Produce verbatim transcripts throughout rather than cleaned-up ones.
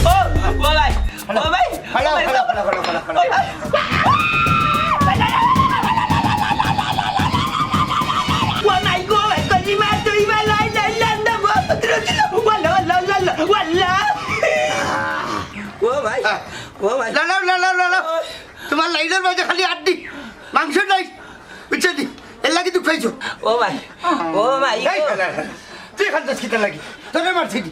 ও, ও ভাই, ও ভাই, হালাও, হালাও, হালাও, হালাও, হালাও, হালাও। ও ভাই। ও ভাই গো, ভাই, কলিমা, তৈবা, লা ইলাহা ইল্লাল্লাহ, মুহাম্মাদুর রাসূলুল্লাহ। ওয়াল্লাহ, ওয়াল্লাহ, ওয়াল্লাহ, ওয়াল্লাহ। ও ভাই, ও ভাই। লালাও, লালাও, লালাও। তুমার লাইনর মাঝে খালি আড্ডি, মাংস নাই, বুঝছো নি? এর লাগি দুখ পাইছো। ও ভাই, ও ভাই, এই, ও। হালা, হালা। তুই খালি দোষ কিতা লাগি? তোরে মারছি নি?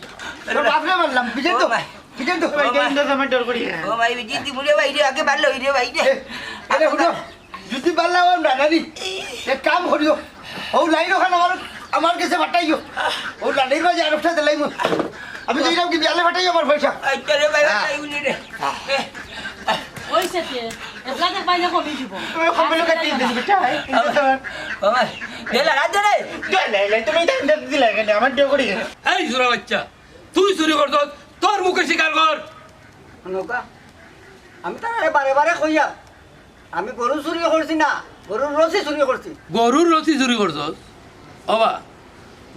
তোর বাপরে মারলাম, বুঝলি তো? ও ভাই। বুঝলি তো? ও ভাই, ও ভাই। ইন্দা জামাই ডর করি। ও ভাই, বিজি দিমুরে ভাই রে, আগে ভালা অই রে ভাই রে। এ, আরে হুনো, যদি ভালা অই না, নানি, এক কাম করিও। ও লাইন ওখান আমার, আমার গেছে পাঠাইও। ও লাইনর মাঝে আরোটা দিলাইমু। আমি তো এরকম কি বিয়ালে পাঠাইও আমার পয়সা। আচ্ছা রে ভাই, হ্যাঁ। ভাই, উনি রে। এ, অইছে তে, এবলা দেখ ভাই না কমি দিব। তুমি কমবে লোকে তিন দিন বেটা, এই তিন দিন তোমার। ও ভাই, দে লাগা দে রে। দে লাই, লাই, তুমি এটা দিলে কেন? আমার ডর করি। এই সুরা বাচ্চা, তুই চুরি করছস, তোর মুখে স্বীকার কর। নৌকা, আমি তারে বারে বারে কইয়া, আমি গরু চুরি করছি না, গরুর রশি চুরি করছি। গরুর রশি চুরি করছস? ওবা,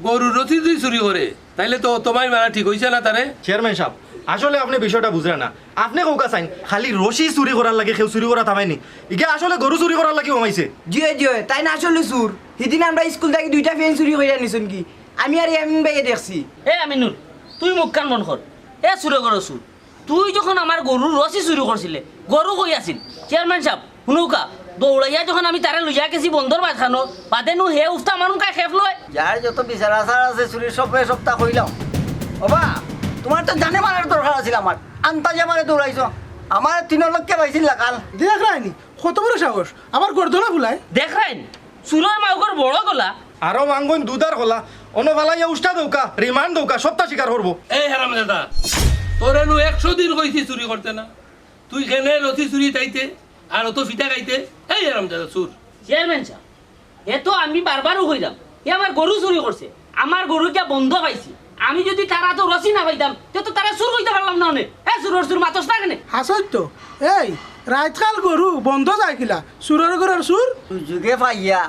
গরুর রশি যদি চুরি করে, তাইলে তো তোমার মারা ঠিক অইছে না তারে? চেয়ারম্যান সাব, আসলে আপনে বিষয়টা বুঝরা না। আপনে কউক্কা চাইন, খালি রশি চুরি করার লাগি কেউ চুরি করা থামায়নি। ইগে আসলে গরু চুরি করার লাগি হমাইছে। জিয়ে, জিয়ে, তাইন আসলে চুর। হিদিন আমরা স্কুল থাকি দুইটা পেন চুরি করিয়া নিছইন কি? আমি আর ইয়ামিন ভাইয়ে দেখছি। এ আমিনুল, তুই মুখখান বন্ধ কর। এ চুরে করো চুর। তুই যখন আমার গরুর রশি চুরি করছিলে, গরু কই আছিল? চেয়ারম্যান সাব, হুনউক্কা, দৌড়াইয়া যখন আমি তারে লইয়া গেছি বন্দর মাঝখানো, বাদে নু হে উফতা আমার মুখায় খেপ লয়। যার যত বিচার আচার আছে চুরির সব সপ্তাহ কইলাম। ওবা, তুমার তো জানে মারার দরকার আছিল আমার। আন্তাজে আমারে দৌড়াইছো। আমার তিন লক্ষে পাইছিল না কাল। দেখরায়নি, কত বড় সাহস, আবার গর্দনা ফুলায়। দেখরায়নি, চুরর মাউগর বড় গলা। আরো মাঙ্গইন দুধার গলা, অনো ফালাইয়া উষ্টা দেউক্কা, রিমান্ড দেউক্কা, সবটা স্বীকার করবো। এই হারামজাদা, তোরে নু একশো দিন কইছি চুরি করতে না, তুই কেনে রশি চুরি তাইতে আর অত ফিটা খাইতে? এই হারামজাদা চুর। চেয়ারম্যান সাব, এ তো আমি বারবারও কইলাম, এ আমার গরু চুরি করছে, আমার গরু গিয়া বন্ধ পাইছি। আমি যদি তার আতো রশি না পাইতাম, তে তো তারে চুর কইতে পারলাম না অনে। এ চুরর চুর মাতস না কেনে? হাছাউ তো, এই রাইতকাল গরু বন্ধ যায় কিলা? চুরর ঘরর চুর। সুযোগে পাইয়া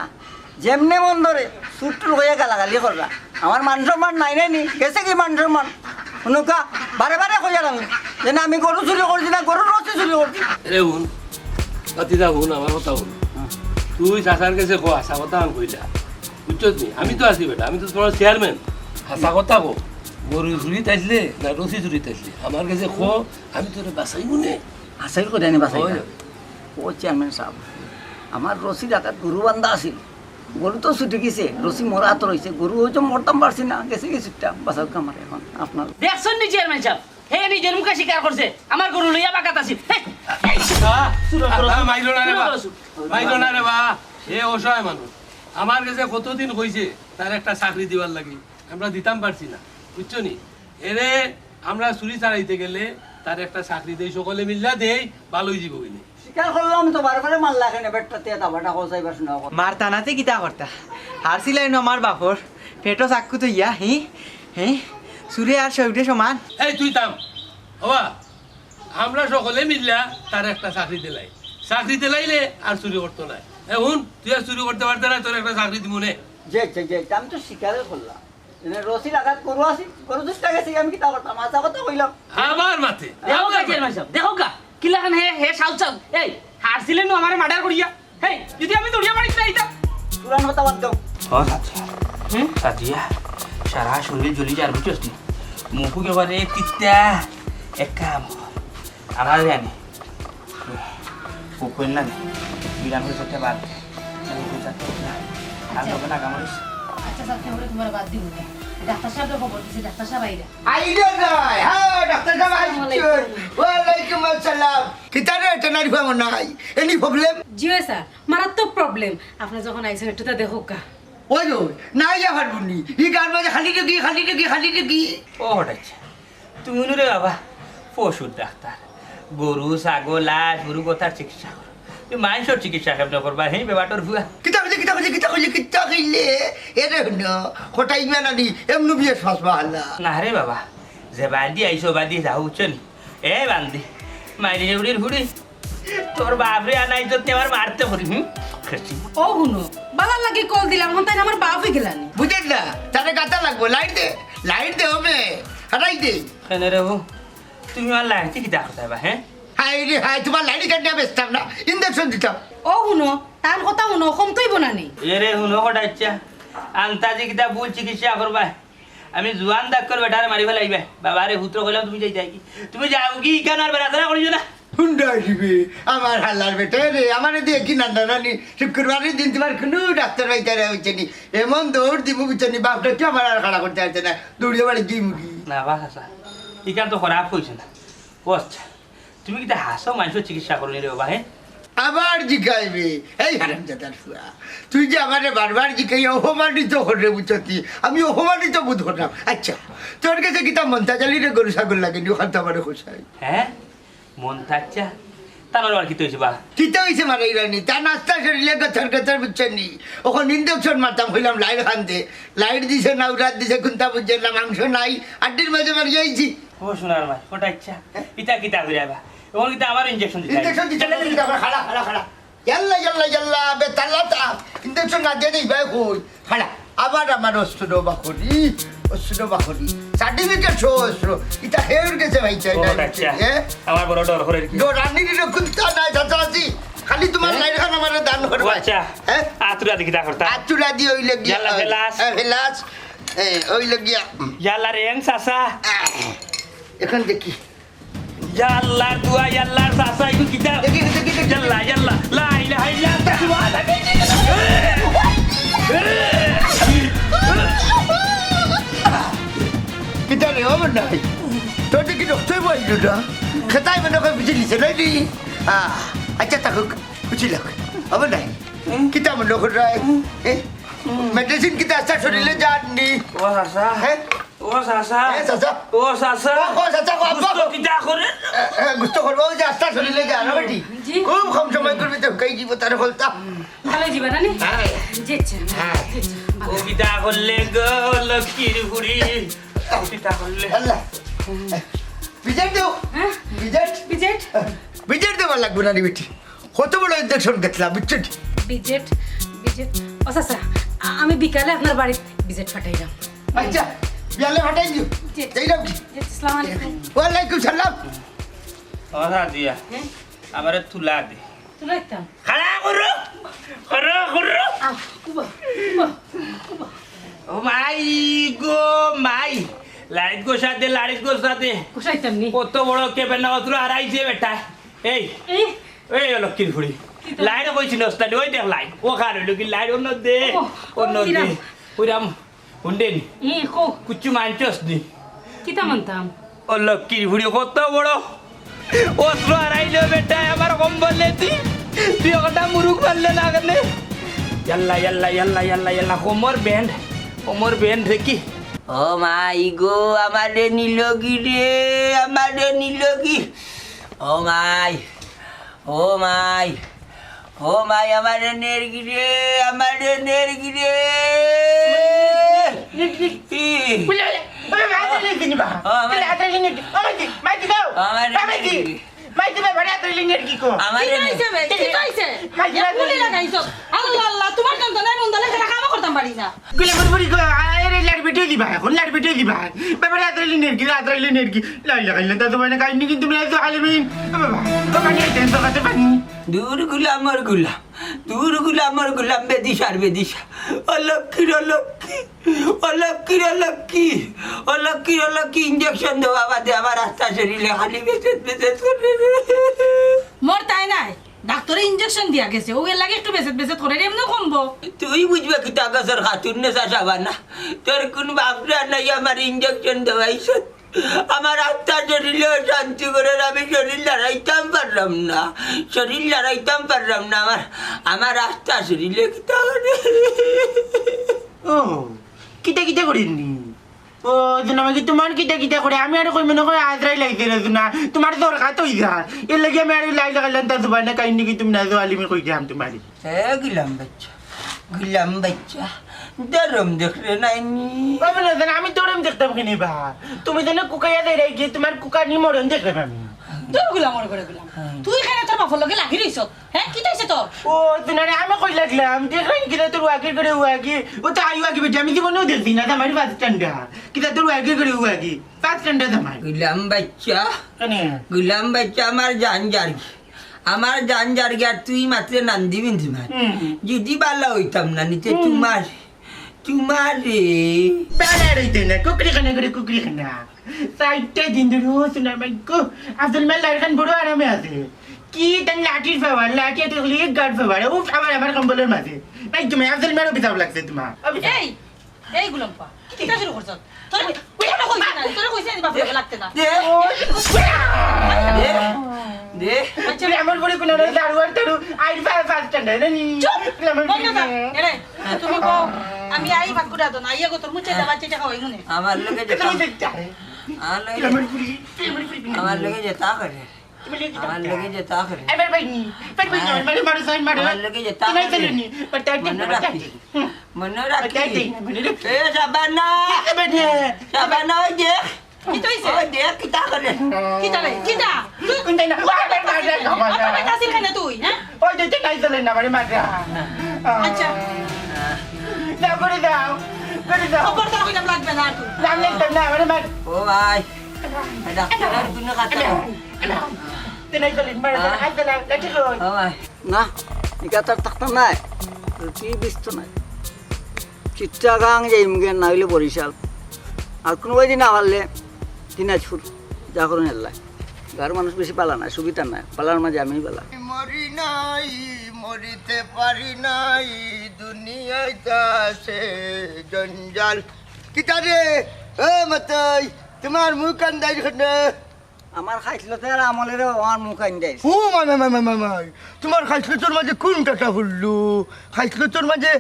যেমনে মন ধরে চুর টুর কইয়া গালাগালি কররা। আমার মান সম্মান নাই নাই নি? গেছে কি মান সম্মান? হুনউক্কা, বারে বারে কইয়ার আমি, যে না, আমি গরু চুরি করছি না, গরুর রশি চুরি করছি। এরে হুন, ভাতিজা হুন, আমার কথা হুন। তুই চাচার গেছে ক, হাছা কথা আন কইলা। বুঝছস নি? আমি তো আছি বেটা, আমি তো তোর চেয়ারম্যান। হাছা কথা কো, গরু চুরি তাইলে না রশি চুরি তাইলে আমার গেছে কো, আমি তোরে বাঁচাইমু নে। হাছাই করি আনি বাঁচাই ওই। না। ও চেয়ারম্যান সাব, আমার রশি রাখাত গরু বান্ধা আছিল, গরু তো ছুটি গেছে, রশি মোর আতো রইছে, গরু ওই তো মরতাম পারছি না, গেছে গেছে ছুটতাম, বাঁচাউক্কা আমারে অখন আপনার। দেখছইন নি চেয়ারম্যান সাব, হে নিজর মুখে স্বীকার করছে, আমার গরু লইয়া বাগাত আছিল। হে, এই, আহ, চুরর আহ, গরু, আহ, মাইরো না রে চুরর বা। গরু। মাইরো না রে বা। হে অসহায় মানুষ। আমার গেছে কতদিন কইছে তার একটা চাকরি দিবার লাগি। আমরা দিতাম পারছি না। বুঝছো নি? এরে আমরা চুরি ছাড়াইতে গেলে তার একটা চাকরি দেই, সকলে মিল্লা দেই, ভালোই দিব কিনে। স্বীকার করলাম তো, বারে বারে মারলা কেনে, বেটাতে এটা বাটা কথা এবার শোনা কথা। মারতা না তে কিতা করতা? হারছিলায় নু আমার বাপর, পেটো চাক্কু তো ইয়া, হি? হি? চুরে আর সৌদে সমান। এই তুই থাম। বাবা, আমরা সকলে মিল্লা তার একটা চাকরি দিলাই। চাকরি দিলাইলে আর চুরি করতো না। এ হুন, তুই আর চুরি করতে পারতে না, তোর একটা চাকরি দিমু নে। যে, যে, যে, আমি তো স্বীকারই করলাম। এনে রশি লাগাত গরু আছি, গরু দুষ্টা গেছে, আমি কিতা করতাম? হাছা কথা কইলাম। আবার মাতে। দেখো গা, আবার মাতে। চেয়ারম্যান সাব, দেখো গা। কিলাখান হে, হে সাউ সাউ। এই, হারছিলে নু আমারে মার্ডার করিয়া। হেই, যদি আমি দৌড়িয়া বাড়িত না আইতাম। পুরান কথা বাদ দাও। ও সাথিয়া। হুম? সাথিয়া, সারা শরীর জ্বলি যার, বুঝছস নি? মুখ একেবারে তিতা। এক কাম কর। আমার জানি। উপর না দে। বিরাম করে চোখটা বাদ দে। আমি উপর যাতে না। আর আচ্ছা। লোকে না কামড়িস। আচ্ছা, স্যার, কেমন তোমার বাদ দিব না? ডাক্তার সাহেবরে খবর দিছি, ডাক্তার সাহেব আইরা। আইরা নাই? হ্যাঁ, ডাক্তার সাহেব আইছইন। আসসালামু আলাইকুম। ওয়ালাইকুম আসসালাম। কিতা রে, টেনারি ফামো নাই? Any problem? জি অয় স্যার, মারাত্মক problem। আপনি যখন আইছেন, একটু তা দেখো কা। ওই, ওই, না ইয়া পারবো নি। ই গান বাজে খালি ঢুকি, খালি ঢুকি, খালি ঢুকি। ও হঠাৎ। তুমি নু রে বাবা, পশুর ডাক্তার। গরু, ছাগল, হাঁস, গরু কথার চিকিৎসা করো। তুমি মাইনষর চিকিৎসা কেমনে করবা, হে বেবাটর ফুয়া? কিতা কইলে, কিতা কইলে, কিতা কইলে, কিতা কইলে? এরে হুনো, কটাই ইমান আনি, এমনু বিয়ে শ্বাস বাহালা। না রে বাবা, যে বান্দি আইছো, বান্দি যাও, বুঝছো নি? এ বান্দি, মাইরি উড়ির হুড়ি। তোর বাপরে আনা ইজ্জত নিয়া আমার মারতে করি, হুম? খেছি। ও হুনো, বালার লাগি কল দিলাম, হন তাই আমার বাপ অই গেলানি। বুঝেন না, তারে গাতা লাগবো, লাইট দে, লাইট দে হবে, হারাই দে। কেনে রে বউ, তুমি আমার লাইট কিতা করতায় বা, হ্যাঁ? হায় রে হায়, তোমার লাইট কাট নিয়া বেচতাম না, ইঞ্জেকশন দিতাম। ও হুনো, তান কথা হুনো, কম তুই বোনানি। এ রে হুনো কটা ইচ্ছা, আন্তাজি কিতা ভুল চিকিৎসা করবায়। আমি জুয়ান ডাক্তার বেটারে মারি ফেলাইবায়। বাবা রে, পুত্র কইলাম তুমি যাইতায় কি? তুমি যাও কি? ইখান আর বেড়াচেড়া করিও না। হুন্ডা দিবে, আমার হালার বেটা রে, আমারে দিয়ে কি নান্দা নানি, শুক্রবারের দিন তোমার কুনু ডাক্তার পাইতারা অইছে নি, এমন দৌড় দিমু বুঝছো নি, বাপটা কি আমার আর খাড়া করতে পারছে না, দৌড়িয়া বাড়ি গিয়ে মুগি। না বা চাচা, ইখান তো খারাপ অইছে না। ও আচ্ছা, তুমি কিতা হাছাউ মাইনষর চিকিৎসা করো নি রে বাবা, হ্যাঁ? আবার জিগাইবে, এই হারামজাদার ফুয়া, তুই যে আমারে বারবার জিগাই অপমানিত কররে বুঝছস নি, আমি অপমানিত বোধ করলাম। আচ্ছা, তোর গেছে কিতা মন্তাজ আলিরে গরু ছাগল লাগে নি, অখান তো আমারে কছাই। হ্যাঁ? মন্তাজ আলি? তান আবার কিতা অইছে বা? কিতা অইছে মারাইরানি? তান আস্তা শরীলে গতর গতর বুঝছস নি? অখন ইঞ্জেকশন মারতাম কইলাম লাইট খান দে। লাইট দিছে না, উরাত দিছে, কুন্তা বুঝছস না, মাংস নাই। আড্ডির মাঝে মারিয়া আইছি। ও সোনার মাই, কটা ইচ্ছা। ইতা কিতা কইরা বা? অখন কিতা আবার ইঞ্জেকশন দিতে? ইঞ্জেকশন দিতে, খাড়া, খাড়া, খাড়া। ইয়াল্লা, ইয়াল্লা, ইয়াল্লা, বেতাল্লা তা। ইঞ্জেকশন না দিয়া দেই ভাই কই? খাড়া, আবার আমার অস্ত্র বাখরি, অস্ত্র বাখরি। সার্টিফিকেট সহ অস্ত্র। ইতা হেউর গেছে ভাই চাই ও, না, আচ্ছা। হ্যাঁ? আমার বড় ডর করের কি? ডরানির কুন্তা নাই, চাচা আছি। খালি তোমার হ্যাঁ? লাইট খান আমারে দান করবা। ও, আচ্ছা। হ্যাঁ? আতুরা দেখি তা করতা। আতুরা দি অইলে গিয়া। ইয়াল্লা, ফেলাস। হ্যাঁ, ফেলাস। এ, অইলে গিয়া। ইয়াল্লা রে, এং চাচা। আহ, এখন দেখি। ইয়াল্লার দোয়া, ইয়াল্লার চাচা, ইগু কিতা? দেখি, দেখি, দেখি। ইয়াল্লা, ইয়াল্লা, লা ইলাহা ইল্লাল্লাহ, সুবহানাল্লাহ। কিতা রে, ও মন্তাজ আলি? তোর দেখি রক্তই বইল না। খেতাই মনে করে বুঝে নিছে, নাই নি? আহ, আচ্ছা, থাকুক, বুঝিলাম। ও মন্তাজ আলি, হুম? কিতা মনে করে রায়? হুম। এ? হুম। মেডিসিন কিতা আস্তা শরীরে যার নি? ও চাচা। হ্যাঁ? ও চাচা। এ, চাচা। ও চাচা। ও, ও, চাচা, ও, আব্বা। গুস্ত কিতা করে? এ, এ, গুস্ত করবো, ওই যে আস্তা শরীরে যা, না বেটি? জি। খুব কম সময় করবি তো, কই দিব তার হলতা। ভালো দিবা না নি? হ্যাঁ। জি, আচ্ছা। হ্যাঁ। জি, আচ্ছা, ভালো। ও কিতা করলে গো, লক্ষ্মীর বুড়ি? ও কিতা করলে? আল্লাহ। বিজেট দেও। হ্যাঁ? বিজেট? বিজেট? বিজেট দেওয়া লাগবে না রে বেটি। কত বড় ইঞ্জেকশন গেছলা, বুঝছো নি? বিজেট, বিজেট। ও চাচা, আ-, আমি বিকালে আপনার বাড়িত বিজেট পাঠাইলাম। আচ্ছা, বিয়ালে পাঠাই দিও। জি। যাইলাম কি? জি, আসসালামু আলাইকুম। ওয়ালাইকুম সালাম। ও সাদিয়া, হ্যাঁ? আমারে তুলা দে। তুলা দিতাম? খাড়া করো। করো, করো। আহ, উবা, উবা, উবা। ও মাই গো মাই, লাইট গো সাথে, লাইট গো সাথে। কুশাইতাম নি। কত বড় কেবেনা অস্ত্র হারাইছে বেটা। এই, এই। এই লক্ষ্মীর ফুড়ি। কিতা? লাইট কইছি নস্তানি, ওই দেখ লাইট। ও খার হইল কি লাইট অন্য দে, ও, অন্য ও দে। কিরাম? ওইরাম হুনদেনি? ই, কও। কুচ্ছু মানছস নি? কিতা মানতাম? ও লক্ষ্মীর ফুড়ি কত বড় অস্ত্র হারাইলো বেটায় আমার কম্বলে দি। তুই একটা মুরুখ মারলে না কেনে? ইয়াল্লা, ইয়াল্লা, ইয়াল্লা, ইয়াল্লা, ইয়াল্লা, কোমর ব্যান্ড, কোমর ব্যান্ড রে কি? ও মাই গো, আমারে নিলগি রে, আমারে নিলগি। ও মাই, ও মাই, ও মাই, আমারে নেরগি রে, আমারে নেরগি রে। ই। বুলে, বুলে, বুলে, বুলে, বুলে, বুলে, ও, আমার বুলে, হাতে লিঙ্গের কি? ও, মাইজি, মাইজি গো। আমার মাইজি। লিঙ্গের কি? মাইজি ভাই, বাড়ি হাতে লিঙ্গের কি গো? আমার কি লিঙ্গের। হইছে বে? কি হইছে? মাইজি, মাইজি। গুলি লাগাইছো। আল্লাহ, আল্লাহ, তোমার যন্ত্রণায় মন দলে সেটা কামও করতাম পারি না। গুলি মুরমুরি গো, আরে লাড়ি বেটে দিবা, এখন লাড়ি বেটে দিবা। বাবা, হাতে লিঙ্গের কি, হাতে লিঙ্গের কি? লাই লাগাইলে তা তোমার কাহিনী কিন্তু মেয়ে তো আলিমিন। বাবা, বাবা, নিয়ে দেন তো কাছে পানি। দূর গুলামর গুলাম। দূর গুলামর গুলাম বেদিশার বেদিশা। অলক্ষীর অলক্ষী, অলক্ষীর অলক্ষী, অলক্ষীর অলক্ষী ইঞ্জেকশন দেওয়া বাদে আমার আস্তা শরীরে খালি বেচেত বেচেত করে। মোর তাই নাই, ডাক্তরে ইঞ্জেকশন দিয়া গেছে, ও এর লাগে একটু বেচেত বেচেত করে, এমনি কমবো। তুই বুঝবে কিতা গাছর খাতুর নেশা সাবানা, তোর কোন বাপরা নাই আমার ইঞ্জেকশন দেওয়াইছত। আমার আত্মা শরীরে শান্তি করে, আমি শরীর লড়াইতাম পারলাম না, শরীর লড়াইতাম পারলাম না। আমার, আমার আত্মা শরীরে কিতা করে? ও, কিতা কিতা করিনি? ও, জনামাজি, তোমার কিতা কিতা করে? আমি আর কই মনে করি আজরাইল আইছে না, না, তোমার দরকার তো ইয়া। এর লাগি আমি আর লাই লাগাইলাম, তা তোমার না কাহিনী কি তুমি না, আলিমে কই দিলাম তোমার। এ গুলাম বাচ্চা, গুলাম বাচ্চা, দরম দেখলে নাইনি? বাবা না জান, আমি দরম দেখতাম কিনি বা? তুমি যেন কুকাইয়া দেয় রে গিয়ে, তোমার কুকানি মরণ দেখলাম আমি। তোর গুলাম ওর করে গুলাম। হ্যাঁ। তুই কেনে তোর বাপর লগে লাগি রইছ? হ্যাঁ, কিতা অইছে তোর? ও, তুনারে আমি কই লাগলাম, দেখলাম কিনা তোর ওয়াগির করে ওয়াগি। ও তো আই ওয়াগি বেটি, আমি জীবনেও দেখছি না, আমার বাস ঠান্ডা। কিতা তোর ওয়াগির করে ওয়াগি, বাস ঠান্ডা জামাই। গুলাম বাচ্চা, কেনে? গুলাম বাচ্চা, আমার জান যারগি। আমার জান যারগি, আর তুই মাত্রে নান্দি বিন্দি মার। হুম। যদি বালা হইতাম না, নিতে হুম। তোমার, তোমার রে। বালা রইতে না, কুকরি খানা করে কুকরি খানা। চাইরটা দিন ধরে ও সোনার ভাগ্য, আফজল মিয়ার লাইরখান বড় আরামে আছে। কি তার লাঠির পাওয়ার, লাঠি এত গুলি গার্ড পাওয়ার, উফ, আবার আমার কম্বলের মাঝে। ভাই, তুমি আফজল মিয়ারও পিছাও লাগছে তোমার। এই, এই গুলাম্পা, কিতা শুরু করছ? তোরে, তোরে কইছি না, তোরে কইছি না, বাপরে লাগতে না। দে। দে। দে। আচ্ছা। তুই আমার বড় কোনো দারু আর তারু, আইর ফা-, ফার্স্ট স্ট্যান্ডার্ড, জানি? চুপ! তুই আমার বড় বন্ধ কর। এরে, তুমি কও, আমি আই ভাত গুড়া দো না, আইয়া গো তোর মুছে যাবা, চেটা খাওয়াই মনে। আমার লগে যেতা। তুই দেখতে আয়। আমার লগে তুই আমার বুড়ি, তুই আমার বুড়ি। আমার লগে যেতা করে। আমার লগে যেতা করে। এবার ভাই নি, ভাই ভাই নি, হ্যাঁ। মানে মারো, সাইন মারো। আমার লগে যেতা করে। মনে রাখি। হুম। মনে রাখি। মনে রাখি। এ, সাবানা। এবার নি। সাবানা, ওই দেখ। কিতা অইছে? ওই দেখ, কিতা করে। কিতা রে? কিতা? তুই কোনটা না? ওই দেখ, ওই দেখ, ওই দেখ, ওই দেখ। তুই, হ্যাঁ? ওই যে, যে, নাই চলে না, মানে মাররা। আচ্ছা। না, করে দাও, করে দাও। খবরদার কইলাম লাগবে না আর তুই। নাম নিতাম না, মানে মার। ও ভাই, ডাক্তারের কোনো কথা নাই। তে নাই চলে, মারা, আহ। আইতে না, লাঠি লই। ও ভাই। না, ইটা তার থাকতাম নাই। রুটি বিস্ত নাই। চিটাগাং যাইমুগি, না অইলে বরিশাল। আর কুনু বায়দি না পারলে দিনাজপুর। যা করুন আল্লাহ। গাঁওর মানুষ বেশি বালা নায়, সুবিধা নায়। বালার মাঝে আমিউ বালা। মরি নাই, মরিতে পারি নাই, দুনিয়াত আছে জঞ্জাল। কিতা রে? এ মতই, তোমার মুখ কান্দাই কেনে? আমার খাইছলতের আমলের আমার মুখ আইন দেয়। ও মাই, মাই, মাই, মাই, মাই, মাই। তোমার খাইছলতর মাঝে কোন টাটা ফুললো? খাইছলতর মাঝে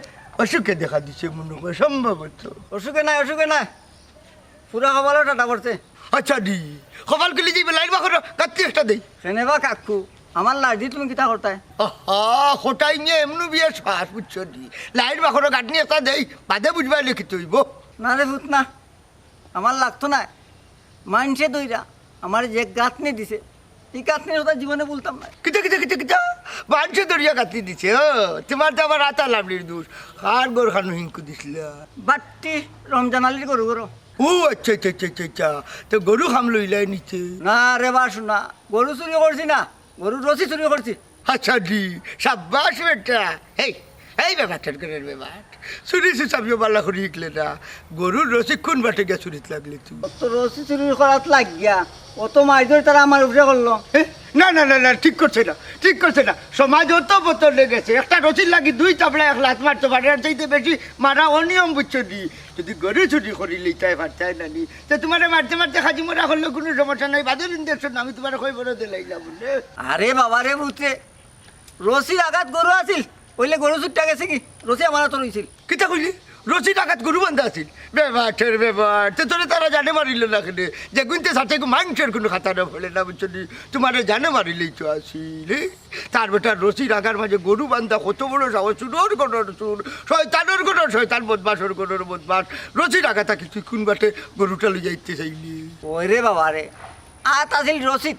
অসুখে দেখা দিছে মনে হয়, সম্ভবত। অসুখে নাই, অসুখে নাই। পুরা কপালও টাটা পড়ছে। আচ্ছা দি, কপাল খুলি যাইবে, লাইট বার করো, গাত্তি একটা দেই। কেনে বা কাকু, আমার লাইট দি তুমি কিতা করতায়? আহা, খটাই নিয়ে এমনু বিয়ে শ্বাস বুঝছো দি। লাইট বার করো, গাঁথনি একটা দেই, বাদে বুঝবা লিখিত হইব। না রে পুত না, আমার লাগতো নায়। মাইনষে ধইরা আমারে যে গাঁথনি দিছে, ই গাঁথনির কথা জীবনে ভুলতাম নায়। কিতা, কিতা, কিতা, কিতা? মাইনষে ধরিয়া গাঁথনি দিছে, ও, তোমার তো আবার আতা লাভলির দোষ। কার গরু খানো হিংকু দিছিলা? বাট্টি রমজান আলীর গরু গরু। ও, আচ্ছা, আচ্ছা, আচ্ছা, আচ্ছা, আচ্ছা। তো গরু খাম লইলাই নিতে? না রে বা শোনা, গরু চুরি করছি না, গরুর রশি চুরি করছি। হাছাদি, সাব্বাস বেটা। এই, এই বেবাটর ঘরর বেবাট। চুরি চুচাবিও বালা করি হিকলে না। গরুর রশি কুন বাটে গিয়া চুরিত লাগলে তুই? ও তো রশি চুরি করাত লাগিয়া, ও তো মাইর ধরি তারা আমার উপরে করলো। এ? না, না, না, না, ঠিক করছে না, ঠিক করছে না। সমাজ অত বদলে গেছে। একটা রশির লাগি দুই চাবড়া এক লাত মারতো পারে, এর চাইতে বেশি মারা অনিয়ম, বুঝছো নি? যদি গরু চুরি করি লইতায় পারতায় না নি, তো তুমারে মারতে মারতে খাজি মরা করলে কুনু সমস্যা নাই। বাদর ইঞ্জেকশন আমি তুমারে কই বড় দিলাইলাম বুলে। আরে বাবা রে পুত্রে, রশির আঘাত গরু আছিল, অইলে গরু চুরটা গেছে কি? রশি আমার আতো রইছিল। কিতা কইলি? রশির আঘাত গরু বান্ধা আছিল? বেবাটর বেবাট, তে তোরে তারা জানে মারিল না কেনে? যেগুইন্তে সাথে গু মানষর কুনু খাতা না পড়ে না, বুঝছো নি? তুমারে জানে মারিলেই তো আছিল, এ? তার বেটা রশির আগার মাঝে গরু বান্ধা, কত বড় সাহস, চুরর ঘরর চুর, শয়তানর ঘরর শয়তান, বদমাশর ঘরর বদমাশ। রশির আঘাত থাকি তুই কুন বাটে গরুটা লইয়া আইতে চাইলি? ওই রে বাবা রে, আত আছিল রশিত,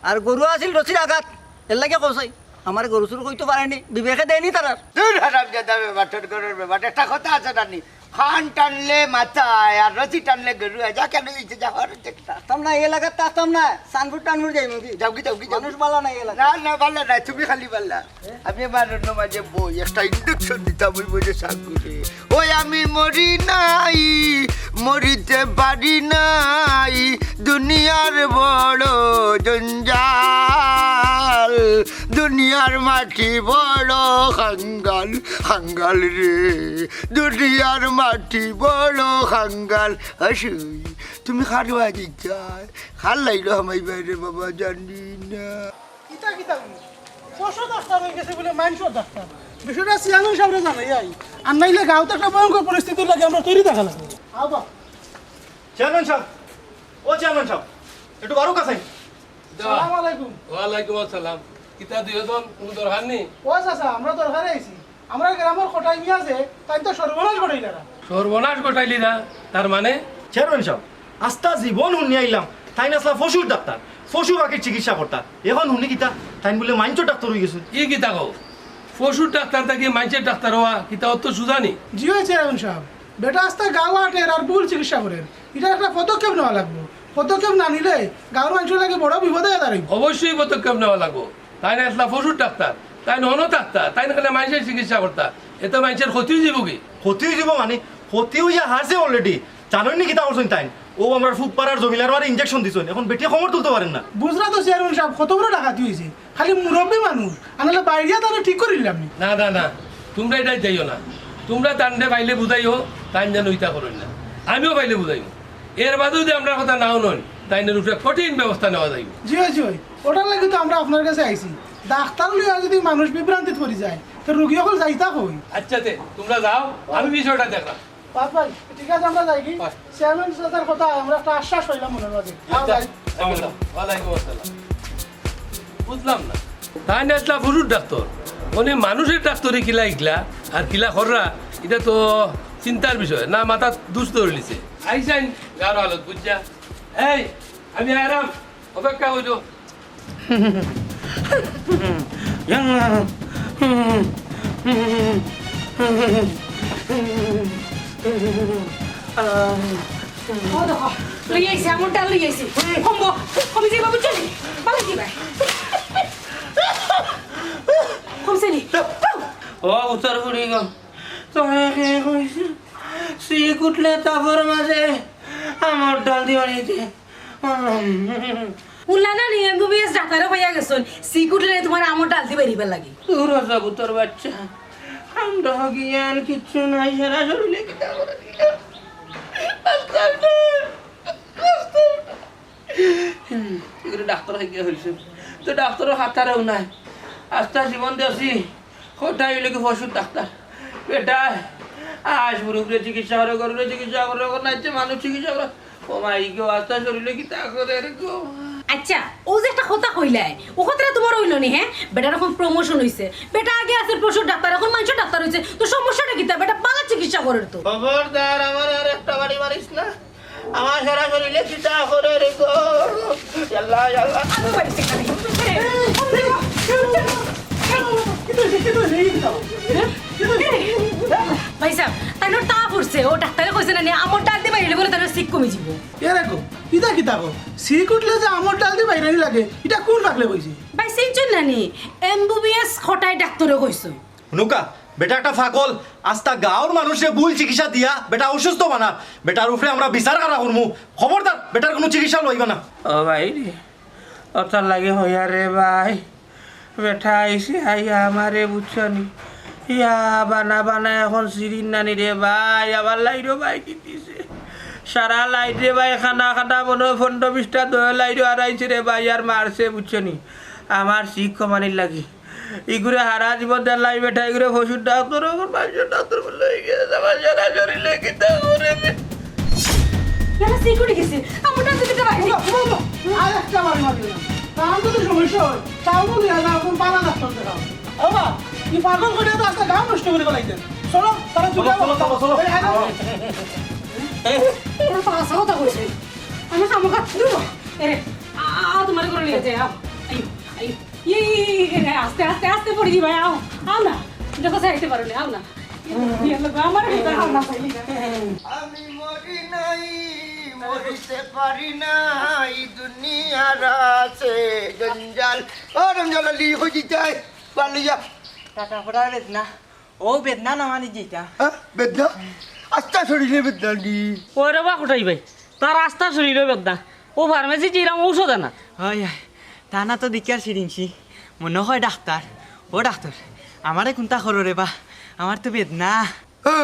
আর গরু আছিল রশির আঘাত, এর লাগি কওছাই। আমারে গরু চুর কইতো পারেনি, বিবেকে দেয়নি তারার। দূর হারামজাদা বেবাটর ঘরর বেবাট, একটা কথা আছে জানি, কান টানলে মাথায় আর রশি টানলে গরু হয়। যা কেনে দিতে যা, হর দেখতা। থাকতাম না, এই এলাকাত থাকতাম না, সানফুট টানফুট যাইমু কি? যাও কি, যাও কি, যাও কি? মানুষ বালা নাই এলাকা। না, না, বালা নাই, তুমি খালি বালা। আমি আমার অন্য মাঝে বই, একটা ইঞ্জেকশন দিতাম, ওই বইয়ে সাগুরে। ওই আমি মরি নাই, মরিতে পারি নাই, দুনিয়ার বড় জঞ্জাল, দুনিয়ার মাটি বড় খাঙ্গাল, খাঙ্গাল রে, দুনিয়ার মাটি বড় খাঙ্গাল। আসুই, তুমি খারোয়া দিতায়, খার লাইলো হামাই বাইরে বাবা, জানি না। কিতা কিতা কইস? পশু ডাক্তার অই গেছে বুলে মানষর ডাক্তার। বিষয়টা চেয়ারম্যান সাবরে জানাই আই। আর নাইলে গাঁওত একটা ভয়ঙ্কর পরিস্থিতির লাগি আমরা তৈরি থাকা লাগবো। আও বা। চেয়ারম্যান সাব, ও চেয়ারম্যান সাব, একটু বারো কাছে। সালাম আলাইকুম। ওয়ালাইকুম আসসালাম। কিতা দুইজন, কুনু দরকার নি? ও চাচা, আমরা দরকারে আইছি। আমরার গ্রামর কটাই মিয়া আছে, তাইন তো সর্বনাশ ঘটাইলারা। সর্বনাশ ঘটাইলিরা? তার মানে? চেয়ারম্যান সাব, আস্তা জীবন হুনিয়া আইলাম, তাইন আছলা পশুর ডাক্তার, পশু পাখির চিকিৎসা করতা। এখন হুনি কিতা, তাইন বুলে মানষর ডাক্তার অই গেছইন। ই কিতা কও? পশুর ডাক্তার থাকি মানষর ডাক্তার অওয়া কিতা অত সুজা নি? জি অয় চেয়ারম্যান সাব, বেটা আস্তা গাঁও আটের আর ভুল চিকিৎসা করের। ইটার একটা পদক্ষেপ নেওয়া লাগবো। পদক্ষেপ না নিলে গাঁওর মানষর লাগি বড় বিপদ অইয়া দাঁড়াইবো। অবশ্যই পদক্ষেপ নেওয়া লাগবো। তাইন আছলা পশুর ডাক্তার, তাইন অনো ডাক্তার, তাইন কেনে মানষর চিকিৎসা করতা, এতে মানষর ক্ষতি অইযিবো কি? ক্ষতি অইযিবো মানে? ক্ষতি অইয়া হারছে already। জানইন নি কিতা করছইন তাইন? অউ আমরার ফুকপাড়ার জমিলার মারে ইঞ্জেকশন দিছইন, এখন বেটিয়ে কোমর তুলতো পারের না। বুঝরা তো চেয়ারম্যান সাব, কত বড় ডাকাতি অইছে। খালি মুরব্বি মানুষ, আনালে বাইরিয়া তারে ঠিক করিলাম নি। না, না, না, তুমরা ইটাত যাইও না। তুমরা তানরে পাইলে বুঝাইও, তাইন যেন ইতা করইন না। আমিও পাইলে বুঝাইমু। এর বাদেও যদি আমরার কথা না হুনইন, তাইনর উপরে কঠিন ব্যবস্থা নেওয়া যাইবো। জি অয়, জি অয়, ওটার লাগি তো আমরা আপনার কাছে আইছি। ডাক্তার লইয়া যদি মানুষ বিভ্রান্তিত পড়ি যায়, তো রুগী অকল যাইতা কই? আচ্ছা, তে তুমরা যাও, আমি বিষয়টা দেখরাম। বাদ ভাই, ঠিক আছে, আমরা যাই কি? বাহ। চেয়ারম্যান সাবর কথা, আমরা একটা আশ্বাস পাইলাম মনর মাঝে। আও আচ্ছা, যাই। আসসালাম। ওয়ালাইকুম আসসালাম। বুঝলাম না, তাইন আছলা পশুর ডাক্তার, মানে মানষর ডাক্তারি কিলা হিকলা আর কিলা কররা, ইটা তো চিন্তার বিষয় না, মাথাত দুষ ধরিলিছে। আইছইন গাঁওর হালত বুঝিয়া। এই, আমি আরাম, অপেক্ষা কইরো। ও দেখো, লই আইছে, আমর ডাল লই আইছে। কমবো, কমি যাইবো, বুঝছো নি? ভালা যাইবা। কমছে নি? ও উত্তর ফুড়ি গো, তোরে কে কইছে? সিক উঠলে তাপর মাঝে আমর ডাল দিবা নিতে। হুনলা না নি, এমবিবিএস ডাক্তারে কইয়া গেছইন, সিক উঠলে তুমারে আমর ডাল দি বাইরিবার লাগি। দূর হ যা ভূতর বাচ্চা, কাণ্ড জ্ঞান কিচ্ছু নাই, সারা শরীরে কিতা করে দিলা। আস্তে আস্তে, আস্তে আস্তে। হুম, এগুলো ডাক্তার হয়ে গিয়ে হয়েছে, তো ডাক্তারও হাতারেও নাই, আস্তা জীবন দেছি। কটাই অইলো কি পশুর ডাক্তার? বেটায় আইজ মুরুগরে চিকিৎসা করে, গরুরে চিকিৎসা করে, অখন নাইতে মানুষ চিকিৎসা করে। ও মাই গো, আস্তা শরীরে কিতা করে রে গো? আচ্ছা, অউ যে একটা কথা কইলায়, অউ কথাটা তুমার অইলো নি, হে? বেটার অখন promotion অইছে। বেটা আগে আছিল পশুর ডাক্তার, অখন মানষর ডাক্তার অইছে। তো সমস্যাটা কিতা? বেটা ভালা চিকিৎসা করের তো। খবরদার, আমারে আর একটা বাড়ি মারিস না। আমার সারা শরীরে কিতা করে রে গো? ইয়াল্লা, ইয়াল্লা। আমি বাড়িতে খালি। ভাইসাব, তাইনর তাপ উঠছে, অউ ডাক্তারে কইছে না নি, আমর ডাল দি বাইরিলে বুলে তাইনর সিক কমি যিবো। এরে গো, ইতা কিতা কও? সিক উঠলে যে আমর ডাল দি বাইরানি লাগে, ইতা কুন পাগলে কইছে? ভাই, চিনছইন না নি? এমবিবিএস কটাই ডাক্তরে কইছে। হুনুক্কা, বেটা একটা পাগল, আস্তা গাঁওর মানুষরে ভুল চিকিৎসা দিয়া বেটা অসুস্থ বানার। বেটার উপরে আমরা বিচার কারা করমু। খবরদার, বেটার কুনু চিকিৎসা লইবা না। ও ভাই রে, অতার লাগি হইয়া রে ভাই, বেটা আইছে আইয়া আমারে বুঝছো নি? ইয়া বানা বানা এখন সিরিন নানি রে ভাই, আমার লাইরো ভাই কি দিছে। সারা লাইট রে ভাই, খানা খানা মনে হয় পনেরো বিশটা দয় লাইরো আর আইছে রে ভাই, আর মারছে বুঝছো নি? আমার সিক কমানির লাগি। ইগুরে হারা জীবন দেড় লাই বেটা, ইগুরে পশুর ডাক্তার, ওর মানুষের ডাক্তার বলে হয়ে গেছে, আমার সারা শরীরে কিতা করে রে। ইয়ালা সিক উঠি গেছে, আমার ডাক্তার দিতে পারি। বাবা, বাবা, আর একটা বাড়ি মারবে না। তার যদি সমস্যা হয়, তাও বলি না, এখন পালা ডাক্তার দেখাও। বাবা, এই পাগল করে তো আজকে গাঁও নষ্ট করে ফেলাইতেন। চলো, তারা চলো, চলো, চলো, চলো। এই, আয়, আয়। ওরা তো হাছা কথা কইছে। আমি খামোখা দূর। এরে, আ, আ, তোমার করে নিয়ে যাই, আও। আইও, আইও। ইয়ে, ইয়ে, ইয়ে, ইয়ে, আস্তে, আস্তে, আস্তে পড়ি দিবা, আও। আও না। দেখো, চাইতে পারো না, আও না। ইয়ে, ইয়ে, লোক, আমার ভিতরে আও না, চাইলে। আমি মরি নাই, মরিতে পারি নাই, দুনিয়ার আছে জঞ্জাল। ও রঞ্জাল আলী, হয়ে যায়, পালিয়া। টাটা পড়া বেদনা। ও বেদনা না মানে যেটা। হ্যাঁ? বেদনা? আস্তা শরীরে বেদনা নি? ওরে বা কোটাই ভাই, তার আস্তা শরীরে বেদনা। ও ফার্মেসি যে এরকম ঔষধ আনা। হয়, হয়। তা না তো দেখিয়ার সিরিংসি। মনে হয় ডাক্তার। ও ডাক্তার, আমারে কোনটা করো রে বা? আমার তো বেদনা। ও,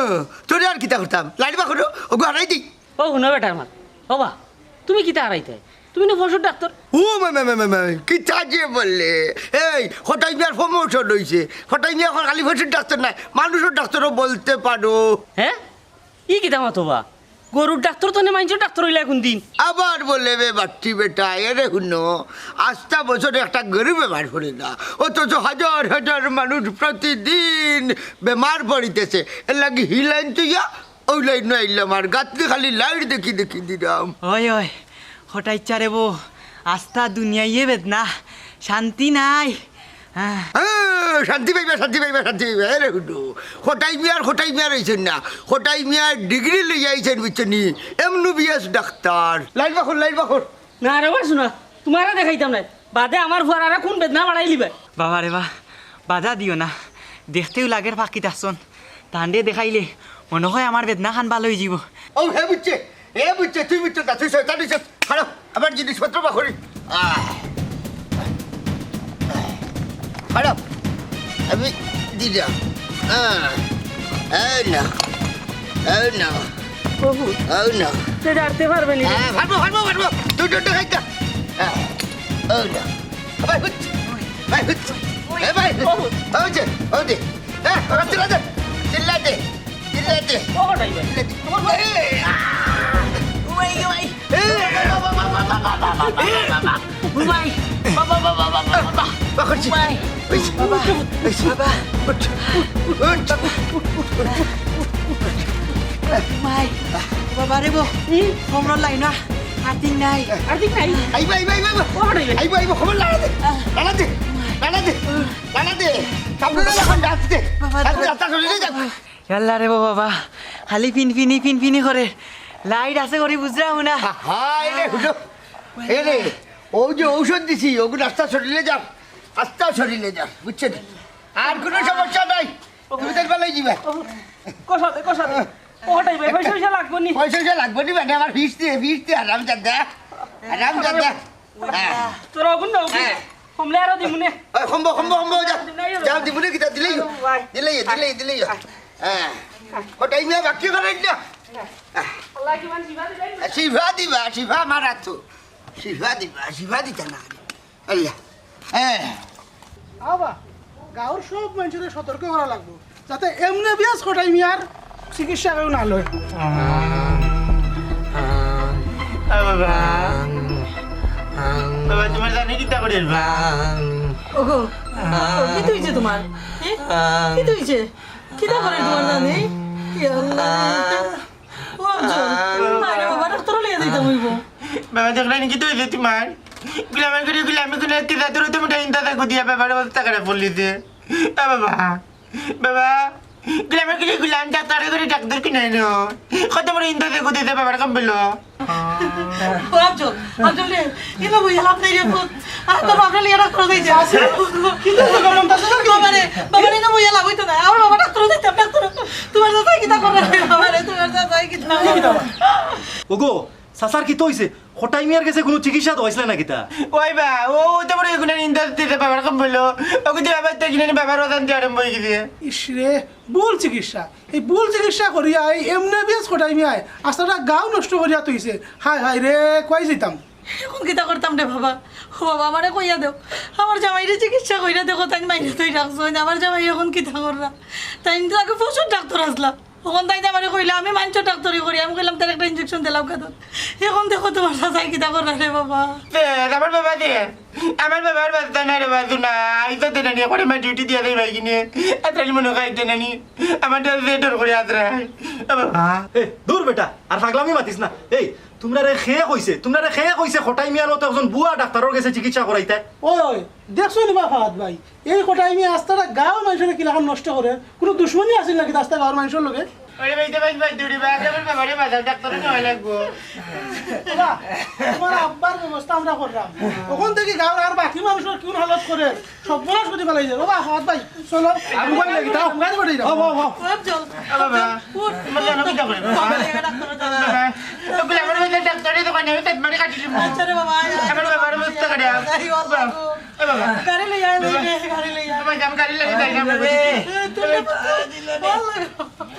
তোরে আর কিতা করতাম? লাইট বা করো, ওগো হারাই দি। ও হুনো বেটার মাত। ও বা, তুমি কিতা হারাইতে? তুমি না পশুর ডাক্তার। ও মা, মা, মা, মা, মা, কিতা যে বললে? এই, কটাই মিয়ার প্রমোশন হইছে। কটাই মিয়া এখন খালি পশুর ডাক্তার নায়, মানুষের ডাক্তারও বলতে পারো। হ্যাঁ? ই কিতা মাতো বা? গরুর ডাক্তার তো নে, মানুষের ডাক্তার হইলে এখন দিন। আবার বলে বে বাট্টি বেটা, এরে হুনো, আস্তা বছরে একটা গরু বেমার পড়ে না, অথচ হাজার হাজার মানুষ প্রতিদিন বেমার পড়িতেছে। এর লাগি হিলাইন তুইয়া ওই লাইন আইলাম, আর গাতলে খালি লাইট দেখি দেখি দিলাম। ওই, ওই, হঠাৎ চারে বো, আস্তা দুনিয়াইয়ে বেদনা, শান্তি নাই। আহ। আহ, শান্তি পাইবা, শান্তি পাইবা, শান্তি পাইবা। এরে হুনো, খটাই মিয়ার, খটাই মিয়ার হইছেন না। খটাই মিয়ার ডিগ্রি লইয়া আইছেন, বুঝছেন নি? MBBS doctor. লাইট বাখর, লাইট বাখর। না রে বা, শোনা, তোমারে দেখাইতাম না। বাদে আমার ফুয়ার আর কোন বেদনা বাড়াইলি বা? বাবা রে বা, বাধা দিও না। দেখতেও লাগের ফাঁকি তাসন। তানরে দেখাইলে মনে হয় আমার বেদনা খান ভালো হয়ে যাব। ও, হে বুঝছে, হে বুঝছে, তুই বুঝছো না, তুই শয়তান হইছস। খারাপ, আমার জিনিসপত্র বা করি। আহ। খারাপ, আমি দিলাম। আহ। এই না, এই না, বহুত। এই না। তে ডাকতে পারবে নি? হ্যাঁ, পারবো, পারবো, পারবো। তুই ডর দেখাই না। হ্যাঁ, এই না। ভাই, হুচ। ভাই, হুচ। এ ভাই, হুচ। ওই যে, ওই যে। এ, ওরা চিল্লা দে। চিল্লা দে। চিল্লা দে। ও, ওটাই ভাই। চিল্লা দে। এ, আ। ওই, ওই। এ, বাবা, বাবা, বাবা। ভাই, বাবা, বাবা, বাবা, বাবা। বাবা, করছি। ভাই। ওই, বাবা, বাবা। উঠ, উঠ, উঠ, উঠ। ভাই, বাবা রে বো। হুম? কমরর লাইন না। আর্থিং নাই। আর্থিং নাই? আইবা, আইবা, আইবা, আইবা। ও, ওটাই ভাই। আইবা, আইবা, খবর লাগা দে। লাগা দে। লাগা দে। লাগা দে। কাপড় লাগা, এখন ডাক দে। বাবা, ডাক দে, বাবা। আস্তা শরীরে যাক। ইয়াল্লা রে বাবা, খালি ফিনফিনি, ফিনফিনি করে। লাইট আছে করি বুঝরাম না। হায় রে, হুজুর। এ রে, ও যে ঔষধ দিছি, ওগুলো আস্তা শরীরে যাক। আস্তা শরীরে যাক, বুঝছেন? আর কোনো সমস্যা নাই। তুমি তাই ভালোই দিবা। কষা দে, কষা দে। ওটাই ভাই, পয়সা পয়সা লাগবো নি? পয়সা পয়সা লাগবো নি, মানে আমার ফিস দিয়ে, ফিস দিয়ে, আরাম যা দে। আরাম যা দে। হ্যাঁ। তোরা ওগুন না, ওগুন। হ্যাঁ। কমলে আরো দিমুনে। ওই, কমবো, কমবো, কমবো, যা। দিলাই যাও, দিমুনে কিতা দিলাই যাও। ভাই। দিলাই যাও, দিলাই, দিলাই যাও। হ্যাঁ। ওটাই নিয়ে বাকি করেন না। আল্লাহ কি মান শিফা দিলাই? শিফা দিবা, শিফা মারা তো। শিফা দিবা, শিফা দিতা না। আল্লাহ। হ্যাঁ। বাবা, গাঁওর সব মানুষদের সতর্ক করা লাগবো, যাতে এমবিবিএস কটাই মিয়ার চিকিৎসা কেউ না লয়। আ, বাবা। বাবা, তোমার জানি কিতা করে বা? ওগো, ও, কিতা হইছে তোমার? হ্যাঁ? কিতা হইছে? কিতা করে তোমার জানি? ইয়া আল্লাহ। ও, আফজল, আরে বাবা, ডাক্তার লিয়ে দিতে হইব। বাবা, দেখলে নি কিতা হইছে তোমার? গুলামি করে, গুলামি করে, আজকে রাতে রাতে মোটা ইন্তা থাকো দিয়া বাবার অবস্থা খারাপ করলি যে। আ, বাবা, বাবা। গ্লামার গিরি গুলাম, ডাক্তারে করে ডাক্তার কিনাই না। কত বড় ইন্দাজে গুদিতে বাবার কাম বললো। ও আফজল, আফজল রে, ইনো বইয়া লাভ নাই রে পুত। আর তোর বাপরে লিয়া ডাক্তার যাইতে আছে। কিন্তু তো গরম তাছে তো কি? বাবা রে, বাবা রে, ইনো বইয়া লাভ অইতো না। আমার বাবা ডাক্তার যাইতাম, ডাক্তার। তোমার চাচায় কিতা করে রে বাবা রে, তোমার চাচায় কিতা করে? ওগো, চাচার কিতা অইছে? কটাই মিয়ার গেছে কুনু চিকিৎসা দেওয়াইছলা না কিতা? ওই বা, ও, ও তো বড় এগুনার ইন্দাজ দিতে বাবার কাম বললো। ও কিন্তু বাবার তো এগুনানি বাবার অশান্তি আরম্ভ অই গেছে। ইস রে, ভুল চিকিৎসা। এই ভুল চিকিৎসা করিয়া এই এমবিবিএস কটাই মিয়ায় আস্তাটা গাঁও নষ্ট করিয়া থইছে। হায় হায় রে, কই যাইতাম। এখন কিতা করতাম রে বাবা? ও বাবা, আমারে কইয়া দেও। আমার জামাইরে চিকিৎসা কইরা দেখো, তাইন মাইরে থই রাখছইন। আমার জামাই এখন কিতা কররা? তাইন তো আগে পশুর ডাক্তার আছলা। অখন তাইন আমারে কইলা, আমি মানষর ডাক্তারি করি। আমি কইলাম, "তার একটা ইনজেকশন দিলাও কাদত।" এখন দেখো তোমার চাচায় কিতা কররা রে বাবা। দে, আমার বাবা দে। আমার বাবার বাচ্চা নাই রে বাবা, না। আইসা দে নানি, এখন আমার ডিউটি দিয়া দেই ভাই কিনে। এত মনে হয় দে নানি। আমার তো যে ডর করে আত রায়। এ, দূর বেটা, আর পাগলামি মাতিস না। এই, তুমরারে কে কইছে, তুমরারে কে কইছে কটাই মিয়ার মতো একজন বুয়া ডাক্তারর গেছে চিকিৎসা করাইতায়? ওই, ওই, দেখছো নি বা ফাহাদ ভাই, এই কটাই মিয়া আস্তাটা গাঁওর মানষরে কিলাখান নষ্ট করে, কুনু দুশমনি আছিল নাকি আস্তা গাঁওর মানষর লগে? ওরে ভাই, দে ভাই, ভাই, দূরে ভাই, আমার বাবারে বাজার ডাক্তারে নেওয়া লাগবো। বাবা, তোমার আব্বার ব্যবস্থা আমরা করলাম। অখন থাকি গাঁওর আর বাকি মানষর কুন হালত করে, সর্বনাশ করি ফালাইছে। বাবা, ফাহাদ ভাই, চলো। আবু ভাই, লাগি দাও। গাড়ি পাঠাই দাও। হও, হও, হও। ওরে চল। ও বাবা, উঠ। তোমার জানো কিতা করে, বাবা? বাবা, এবার ডাক্তার, ডাক্তার। বাবা, ওগুলো আমার মধ্যে ডাক্তারি দোকানে আমি পেট মারি কাটি দিব। আচ্ছা রে বাবা, আয়, আয়। আমার বাবার অবস্থা খারাপ। আয়, আয়, বাবা। ও বাবা। গাড়ি লই আয়, বাবা। গাড়ি লই আয়। বাবা, আমি গাড়ি লই যাই না, বাবা। এ, তুই রে বাবা। ভালো লাগে।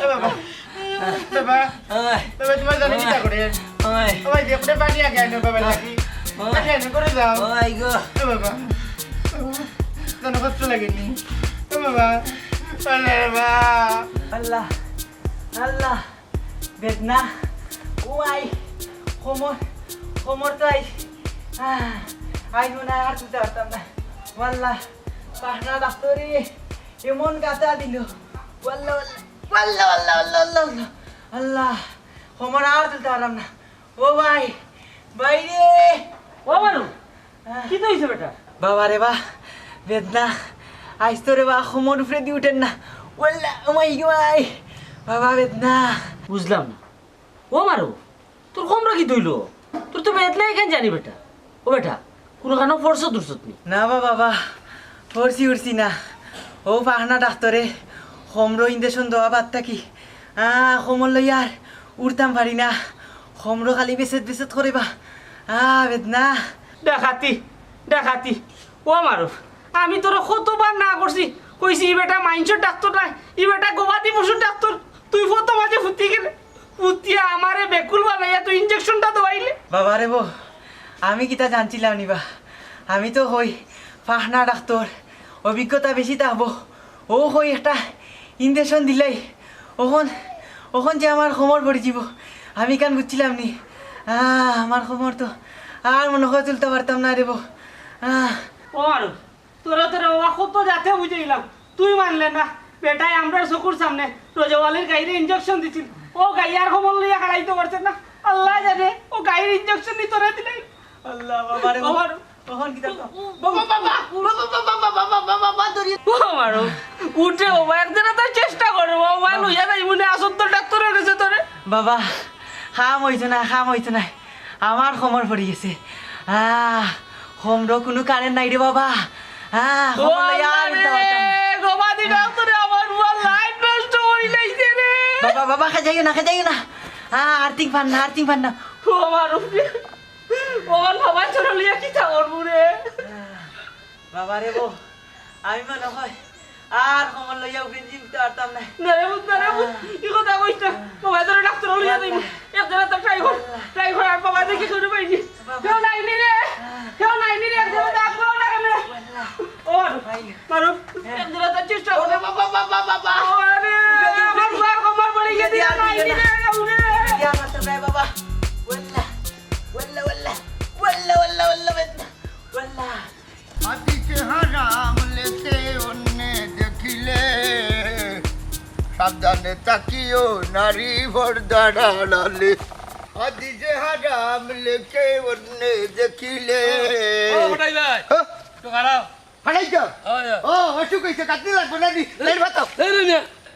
ও বাবা। বাবা। ওই। বাবা, তোমার জানো কিতা করে? ওই। ও ভাই, দেখতে পানি আগে আনো, বাবা, লাগি। ওই। আগে আনো, করে যাও। ওই গো। ও বাবা। জানো কষ্ট লাগেনি? ও বাবা। আল্লাহ রে বাবা। আল্লাহ। আল্লাহ। বেদনা। ও আই। কোমর। কোমর তো আই। আহ, আই মনে হয় আর তুলতে পারতাম না। ও আল্লাহ। পাহনা ডাক্তারি। এমন গাতা দিল। ও আল্লাহ, ও আল্লাহ। আল্লাহ, আল্লাহ, আল্লাহ, আল্লাহ, আল্লাহ। আল্লাহ, কোমর আর তুলতে পারলাম না। ও ভাই, ভাই রে। ও মানু, আহ। কিতা অইছে বেটা? বাবা রে বা, বেদনা। আইজ তো রে বা, কোমর উপরে দি উঠের না। ওয়াল্লা, ও মাই গো ভাই। বাবা, বেদনা। বুঝলাম না। ও মারু, তোর কোমরো কিতা অইলো? তোর তো বেদনা এখান জানি বেটা। ও বেটা, কুনুখানো পড়ছত উঠছত নি? না বা বাবা, পড়ছি উঠছি না। ও পাহনা ডাক্তারে কোমরো ইঞ্জেকশন দেওয়া বাদ থাকি, আ, কোমর লইয়া আর উঠতাম পারি না। কোমরো খালি বেসেত বেসেত করে বা। আ, বেদনা। ডাকাতি, ডাকাতি। ও মারু, আমি তোরে কতবার না করছি, কইছি, "ই বেটা মাইনষর ডাক্তার নায়, ই বেটা গবাদি পশুর ডাক্তার।" তুই ফতো মাঝে ফুতি গেলে, ফুতিয়া আমারে বেকুল বানাইয়া তুই ইঞ্জেকশনটা দেওয়াইলে। বাবা রে বো, আমি কিতা জানছিলাম নি বা? আমি তো কই পাহনা ডাক্তার, অভিজ্ঞতা বেশি থাকবো। ও কই একটা ইঞ্জেকশন দিলাই, অখন, অখন যে আমার কোমর পড়ি যিবো, আমি কান বুঝছিলাম নি। আহ, আমার কোমর তো আর মনে হয় তুলতে পারতাম না রে বো। আহ। ও মারু, তোরে তোরে বাবা কত জাতে বুঝাইলাম, তুই মানলে না। বেটায় আমরার চকুর সামনে রজব আলীর গাইরে ইঞ্জেকশন দিছিল, ও গাই আর কোমর লইয়া খাড়াইতে পারছে না। আল্লাহ জানে, ও গাইর ইঞ্জেকশন নি তোরে দিলাই। আল্লাহ, বাবা রে, বাবা। তখন কিতা তো? বাবা, বাবা, বাবা, বাবা, ধরি। ও মারু, উঠে বাবা, একদিন তো চেষ্টা করে বাবা, লইয়া যাই মনে আসল তো ডাক্তারের কাছে তোরে। বাবা, কাম অইতো না, কাম অইতো না। আমার কোমর পড়ি গেছে। আহ, কোমরো কুনু কারেন্ট নাই রে বাবা। আহ, ও কোমর লইয়া আল্লাহ উঠতে রে, পারতাম না। গবাদি ডাক্তারে আমার বুয়ার লাইফ নষ্ট করি লাইছে রে। বাবা, বাবা, খেজাইও না, খেজাইও না। আহ, আর্থিং ফান না, আর্থিং ফান না। ও আমার উপরে, ও আমার বাবা চলো লইয়া কিতা করবো রে? বাবা রে বো, আমি মনে হয় আর কোমর লইয়া উপরে জিমতে পারতাম না। না রে পুত, না রে পুত, ই কথা কইস না। বাবা, তোরে ডাক্তার লইয়া যাইমু। এক জাগাত ট্রাই কর, ট্রাই কর, আর বাবা দেখি কেউ পাইনি। কেউ নাইনি রে, কেউ নাইনি রে, এক জাগাত ডাক্তার না কেন? ও মারু, মারু, এক জাগাত চেষ্টা কর। বাবা, বাবা, বাবা, বাবা। ও রে, আমার বুয়ার কোমর পড়ি গেছে, নাইনি রে, কেউ রে। ইয়া মারতে নাই বাবা। ওয়াল্লা, ওয়াল্লা, ওয়াল্লা, ওয়াল্লা, ওয়াল্লা, ওয়াল্লা, ওয়াল্লা। হাদিসে হারাম লেখে অন্যে দেখিলে, সাবধানে থাকিও নারী পর্দার আড়ালে। হাদিসে হারাম লেখে অন্যে দেখিলে। ও, ও, ভাই, ভাই। হ্যাঁ? একটু খারাপ। ফাটাই তো? ও, ইয়া। ও, অসুখ হইছে, কাটতে লাগবো না নি? এই ভাত। এই রে মিয়া।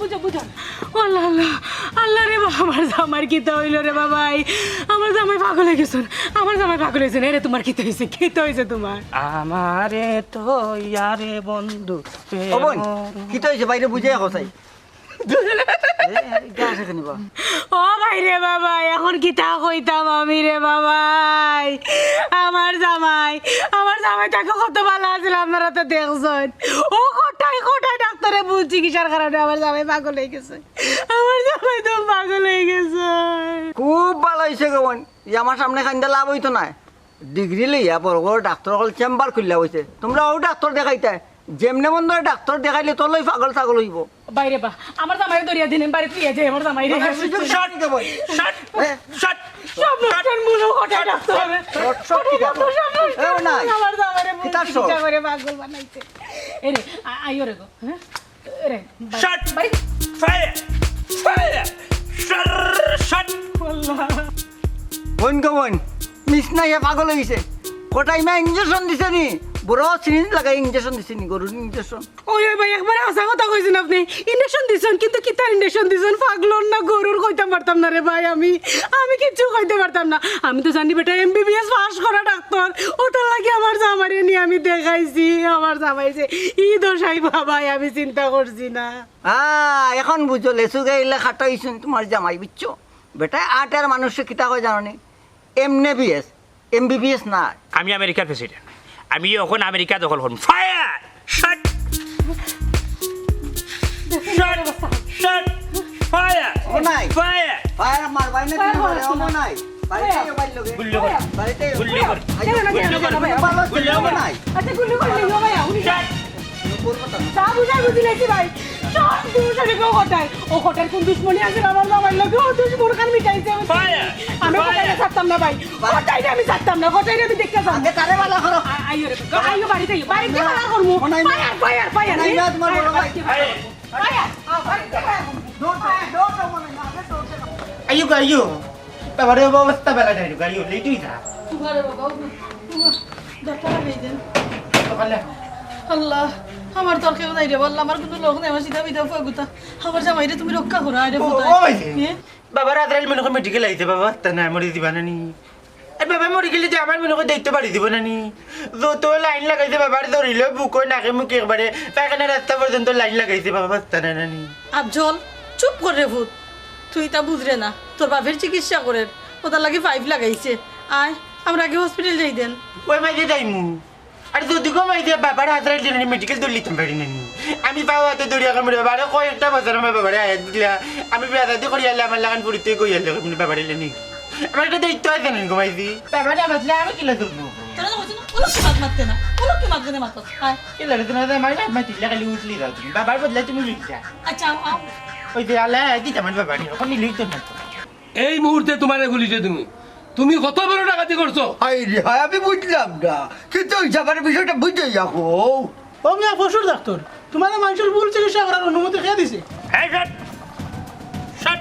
বুঝো, বুঝো, বুঝো। ও আল্লাহ, আল্লাহ, আল্লাহ রে বাবা, আমার জামাইর কিতা অইলো রে বাবাই? আমার জামাই পাগল অই গেছইন, আমার জামাই পাগল অই গেছইন। এরে, তুমার কিতা অইছে? কিতা অইছে তুমার? আমারে তো ইয়ারে বন্ধু ও বোন, কিতা অইছে? বাইরে বুঝাইয়া কও চাই। এ, ইটা আছে কেনে বা? ও ভাই রে বাবা, এখন কিতা কইতাম আমি রে বাবাই? আমার জামাই, আমার জামাই তাকে কত ভালা আছিল, আপনারা তো দেখছইন। ও কটাই কটাই ডাক্তারে ভুল চিকিৎসার কারণে আমার জামাই পাগল অই গেছে। আমার জামাই তো পাগল অই গেছে। খুব ভালা অইছে গো বোন, ই আমার সামনে কাইন্দা লাভ অইতো নায়। ডিগ্রি লইয়া বড় বড় ডাক্তার অকল চেম্বার খুলিয়া বইছে, তুমরা অউ ডাক্তার দেখাইতায়। যেমনে মন চায় ডাক্তার দেখাইলে তো লই পাগল ছাগল অইবো। বাইরে বা, আমার জামাইরে ধরিয়া দিন, বাড়িত নিয়া যাই আমার জামাইরে। আমার সুযোগ shot দেবো। Shot, এ? Shot। সব লোকজন মূল কটাই ডাক্তার। Shot, shot কি ডাক্তার? সব লোকজন এও নাই। আমার জামাইরে মূল কিতার shot? চিকিৎসা করে পাগল বানাইছে। এরে, আ-, আইও রে গো, হ্যাঁ? এরে, বাড়ি, Shot। বাড়ি। Fire। Fire। Shot, shot। আল্লাহ। বোন গো বোন, মিস না, ইয়া পাগল অই গেছে। কটাই মা ইঞ্জেকশন দিছে নি? বড় সিরিঞ্জ লাগাই ইঞ্জেকশন দিছে নি? গরুর ইঞ্জেকশন। ওই, ওই ভাই, একবারে হাছা কথা কইছইন আপনে। ইঞ্জেকশন দিছইন, কিন্তু কিতার ইঞ্জেকশন দিছইন? পাগলর না গরুর কইতাম পারতাম না রে ভাই আমি। আমি কিচ্ছু কইতে পারতাম না। আমি তো জানি বেটা এমবিবিএস পাস করা ডাক্তার। ওটার লাগি আমার জামাইরে নিয়া আমি দেখাইছি। আমার জামাইর যে ই দশাই বাবাই, আমি চিন্তা করছি না। আহ, এখন বুঝো, লেচু গাইলে খাটা অইছইন তুমার জামাই, বুঝছো? বেটায় আটের মানুষরে কিতা কয় জানো নি? এমনেবিএস, এমবিবিএস না। আমি আমেরিকার প্রেসিডেন্ট, আমি অখন আমেরিকা দখল করমু। Fire! Shot! Shot! Shot! Fire! ও নাই। Fire! Fire মার, বাইরে Fire মারে, মারছে ও না। নাই। বাড়িতে Fire। আইও, বাড়ির লগে। গুল্লি কর। বাড়িতে আইও। গুল্লি কর। আইও, না, না, গুল্লি না, কর। না, না, না। গুল্লি কর। গুল্লি কর। আচ্ছা, গুল্লি কর, গুল্লি কর, ভাইয়া, উনি Shot! করবো তো না। তা বুঝাই বুঝি লেছি ভাই। সব দুষরে কেউ কটায়। ও কটার কোন দুশমনি আছে আমার বাবার লগে? ও দুশমন খান মিটাইছে। Fire! আমি Fire! কটাইরে ছাড়তাম না ভাই। কটাইরে আমি ছাড়তাম না। কটাইরে আমি দেখতে চাই। আগে তারে ভালা করো। আ-, আইও রে, আইও বাড়িত আইও। বাড়িত গিয়া ভালা করমু। মনে হয় না। Fire, fire, fire। মনে হয় না তোমার বড় ভাই। Fire, fire। আইও গো, আইও। বাবারে, অবস্থা বেলা যায় গো, আইও, লেট অই যা। তোমারে বাবা, ও, ও, দরকার হয়ে যান। সকালে। আল্লাহ। আমার তো আর কেউ নাই রে বাবা, আমার কুনু লোক নাই, আমার সিধা বিধবা ফুয়া গুতা। আমার জামাইরে তুমি রক্ষা করো, আরে ও, ফুয়া। ও ভাই। এ? বাবার আজরাইল মনে কয় মেডিকেল আইছে, বাবা বাঁচতা নায়, মরি যিবা নানি। আর বাবা মরি গেলে যে আমার মনে কয় দায়িত্ব বাড়ি দিব নানি। যত লাইন লাগাইছে বাবার, ধরিল বুকো নাকে মুখে একবারে পায়খানা রাস্তা পর্যন্ত লাইন লাগাইছে, বাবা বাঁচতা নায় নানি। আফজল, চুপ কর রে ফুত। তুই তা বুঝরে না, তোর বাপের চিকিৎসা করের, ওটার লাগি পাইপ লাগাইছে। আয়, আমরা আগে হসপিটাল যাই দেন। ওই মাঝে যাইমু। আর যদি গো মাই দিয়া বাবার আজরাইল মেডিকেল দৌড় লিতাম পারি না নি। আমি পাও হাতে দৌড়িয়া কামড়ে বাবারে কয়েকটা বছর আমার বাবারে আয়াত দিলা। আমি বেয়াদবি করি আলে আমার লাগান পুরিতে কই আলে আমি বাবারে লেনি। আমার একটা দায়িত্ব আছে না গো মাইজি। বাবারে আমার দিলে আমি কিলা দৌড় নেবো? তোরা তো বলছি না, ওলো কি মাত মারতে না, ওলো কি মাত গনে মাত। আয়। কিলা রে তোরা মাই মাই তিল্লা খালি উঠলি দাও তুমি। বাবার বদলে তুমি লিখা। আচ্ছা, আও, আও। ওই যে আলে দিতে আমার বাবারে ওখানে লিখতে পারতো। এই মুহূর্তে তোমারে পুলিশে দিমু। তুমি কত বড় ডাকাতি করছো? হায় রে হায়, আমি বুঝলাম না। কিন্তু ওই জামার বিষয়টা বুঝে যাবো। ও মিয়া, পশুর ডাক্তার, তোমারে মানুষের ভুল চিকিৎসা করার অনুমতি কে দিছে? এই, shut! Shut!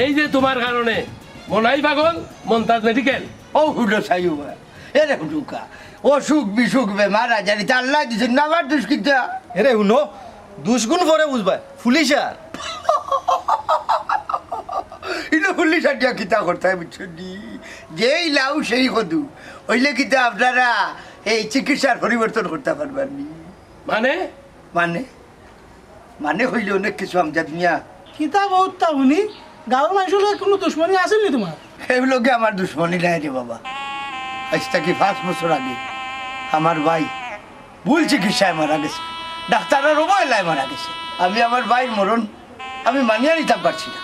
এই যে তোমার কারণে মনাই পাগল, মন্তাজ মেডিকেল। ও হুলো সাইবা, এরে হুলুকা, অসুখ বিসুখ বেমার আজারি তা আল্লাহ দিছেন না, আমার দুষ কিতা? এরে হুনো, দুষ গুণ পরে বুঝবায়, পুলিশ আর। ইনো পুলিশ আর দিয়া কিতা করতায় বুঝছো নি? যেই লাউ সেই কদু, অইলে কিতা আপনারা এই চিকিৎসার পরিবর্তন করতা পারবা নি? মানে? মানে? মানে অইলে অনেক কিছু আমজাদ মিয়া। কিতা কও তা হুনি, গাঁওর মানষর লগে কুনু দুশমনি আছিল নি তুমার? হেগুর লগে আমার দুশমনি নাই রে বাবা। আইজ থাকি পাঁচ বছর আগে আমার ভাই ভুল চিকিৎসায় মারা গেছে, ডাক্তারর অবহেলায় মারা গেছে। আমি আমার ভাইর মরণ আমি মানিয়া নিতাম পারছি না।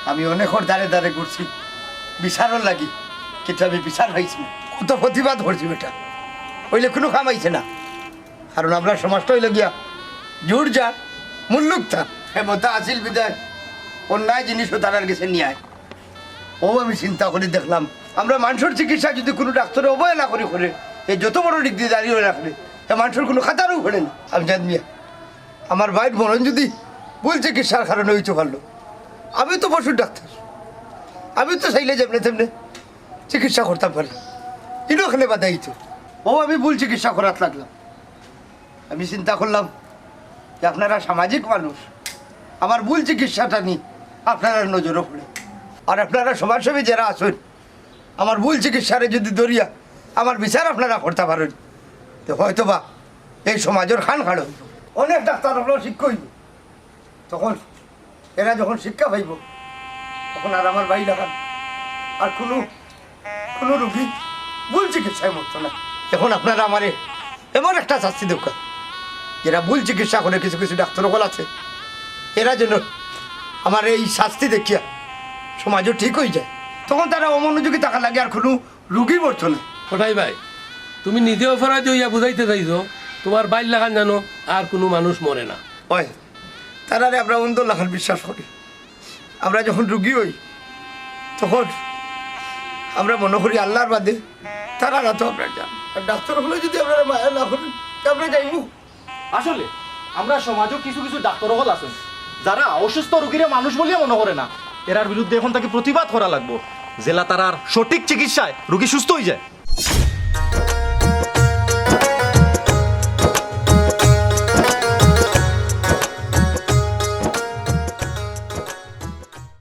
আমি অনেকর দ্বারে দ্বারে ঘুরছি বিচারর লাগি, কিন্তু আমি বিচার পাইছি না। কত প্রতিবাদ করছি বেটা, অইলে কুনু কাম আইছে না। কারণ আমরার সমাজটা অইলো গিয়া জুর যার মুল্লুক তার। ক্ষমতা আছিল বিধায় অন্যায় জিনিসও তারার গেছে নিয়ায়। ও আমি চিন্তা করি দেখলাম, আমরা মানষর চিকিৎসা যদি কুনু ডাক্তারে অবহেলা করি করে, এ যত বড় ডিগ্রিধারী অইয়া রাখলে, এ মানষর কুনু খাতারও পড়ে না। আমজাদ মিয়া, আমার ভাইর মরণ যদি ভুল চিকিৎসার কারণে অইতো পারলো, আমি তো পশুর ডাক্তার, আমি তো চাইলে যেমনে তেমনে চিকিৎসা করতাম পারি, ইনো কেনে বাধা অইতো। ও আমি ভুল চিকিৎসা করাত লাগলাম। আমি চিন্তা করলাম যে আপনারা সামাজিক মানুষ, আমার ভুল চিকিৎসাটা নি আপনারার নজরো পড়ে। আর আপনারা সমাজসেবী যেরা আছইন, আমার ভুল চিকিৎসারে যদি ধরিয়া আমার বিচার আপনারা করতা পারইন, তে হয়তো বা এই সমাজর খান খাড়া অইবো। অনেক ডাক্তার অকলর শিক্ষা অইবো। তখন এরা যখন শিক্ষা পাইবো, তখন আর আমার ভাই লাখান আর কুনু, কুনু রুগী ভুল চিকিৎসায় মরতো না। এখন আপনারা আমারে এমন একটা শাস্তি দেউক্কা, যেরা ভুল চিকিৎসা করে, কিছু কিছু ডাক্তার অকল আছে, এরা যেন আমার এই শাস্তি দেখিয়া সমাজও ঠিক অইযায়, তখন তারা অমনোযোগী থাকার লাগি আর কুনু রুগী মরতো না। কটাই ভাই, তুমি নিজে অপরাধী অইয়া বুঝাইতে চাইছো তুমার ভাইর লাখান যেন আর কুনু মানুষ মরে না। অয়, তারারে আমরা অন্ধর লাখান বিশ্বাস করি। আমরা যখন রুগী অই, তখন আমরা মনো করি আল্লার বাদে তারা না তো আমরার জান। আর ডাক্তার অকলে যদি আমরারে মায়া না করইন, তে আমরা যাইমু। আসলে, আমরার সমাজও কিছু কিছু ডাক্তার অকল আছইন, যারা অসুস্থ রুগীরে মানুষ বলিয়া মনো করে না। এরার বিরুদ্ধে এখন থাকি প্রতিবাদ করা লাগবো, যেলা তারার সঠিক চিকিৎসায় রুগী সুস্থ অইযায়।